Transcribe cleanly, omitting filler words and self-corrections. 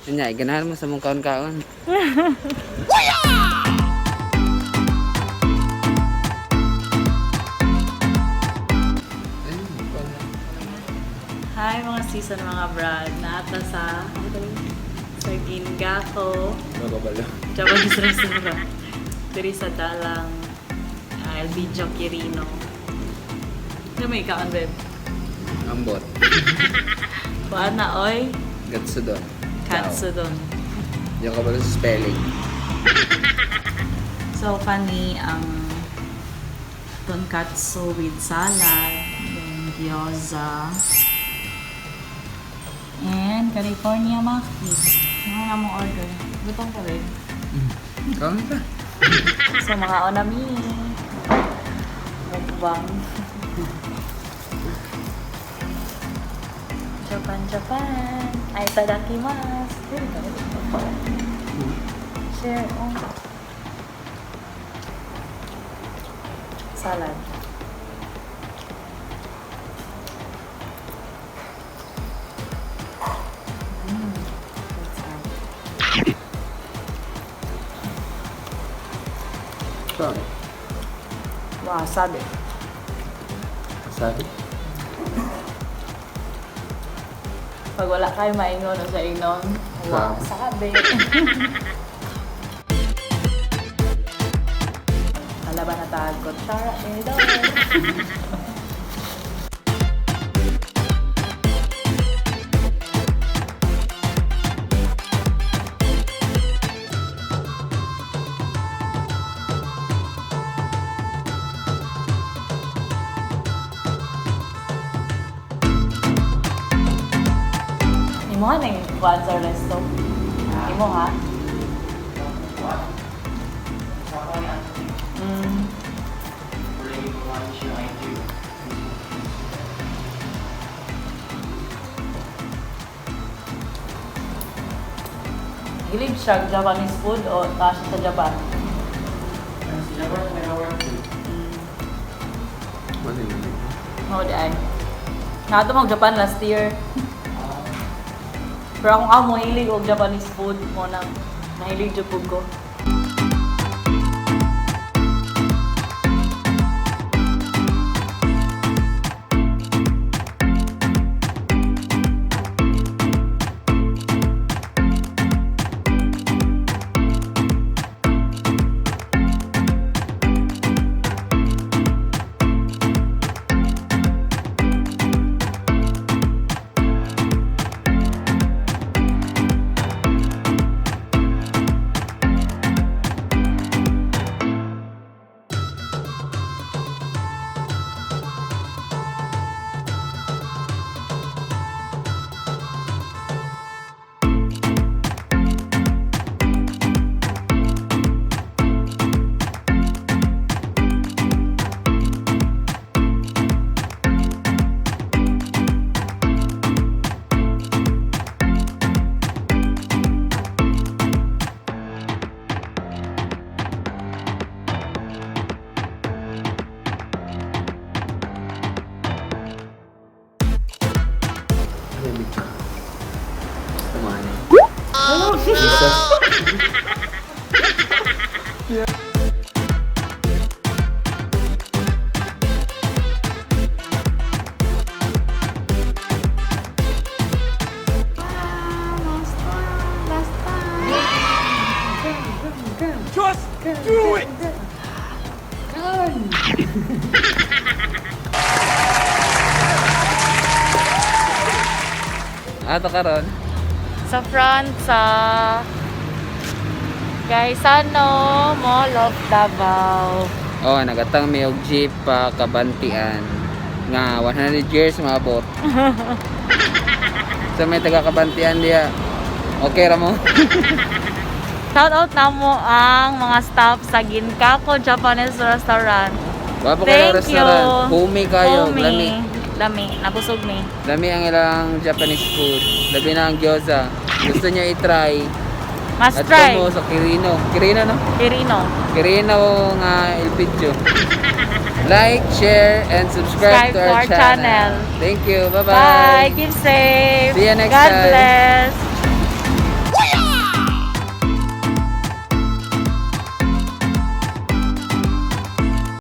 Nya, ganahan mo sa mong kaon-kaon. Hi mga season, mga brad. Naata sa Ginkaku Magabalo. Japanese restaurant. Diri sa Dalang, Elpidio Quirino. Ano may kaon, babe? Ambot. Kuan na, oy. Gatsudon. Katsudon. Hindi ako kabalo sa spelling. So, kani ang tonkatsu with salad, then gyoza, and California maki. Ano na mong order? Gutom ka, babe? Kaon ka. So, mga onami. Mukbang. Japan, Japan. Ay, itadakimasu. Pwede ka ba? Share, oh. Salad. That's right. Kaon. Wasabi. Sabi? Pag wala kayo maingon o sa ingnon, wasabi. Kalaban na tag kutsara eh daw. Imo ha nang kuan sa resto. Imo ha? Hilig siya og Japanese food o naa siya sa Japan? Ano yun? Mao di ay. Nato mag Japan last year. Pero akong amo hilig og Japanese food mo nang nahilig jud pud ko. Ano yung video? Tumani. Jesus. Just do it! Ato karon. Sa front sa Gaisano Mall of Davao. Oh, nagatang may og jeep pa Cabantian nga 100 years maabot. Sa may taga Cabantian diya. Okay ra mo? Shout out na mo ang mga staff sa Ginkaku Japanese Restaurant. Wapo kayo Thank you. restaurant. Homey kayo, Homey. lami. Lami. Nabusog mi. Lami ang ilang Japanese food. Labi na ang gyoza. Gusto niya i-try. Must At try. mo sa Quirino. Quirino, no? Quirino. Quirino nga Elpidio. Like, share, and subscribe to our channel. Thank you. Bye-bye. Bye. Keep safe. See you next God time. Bless.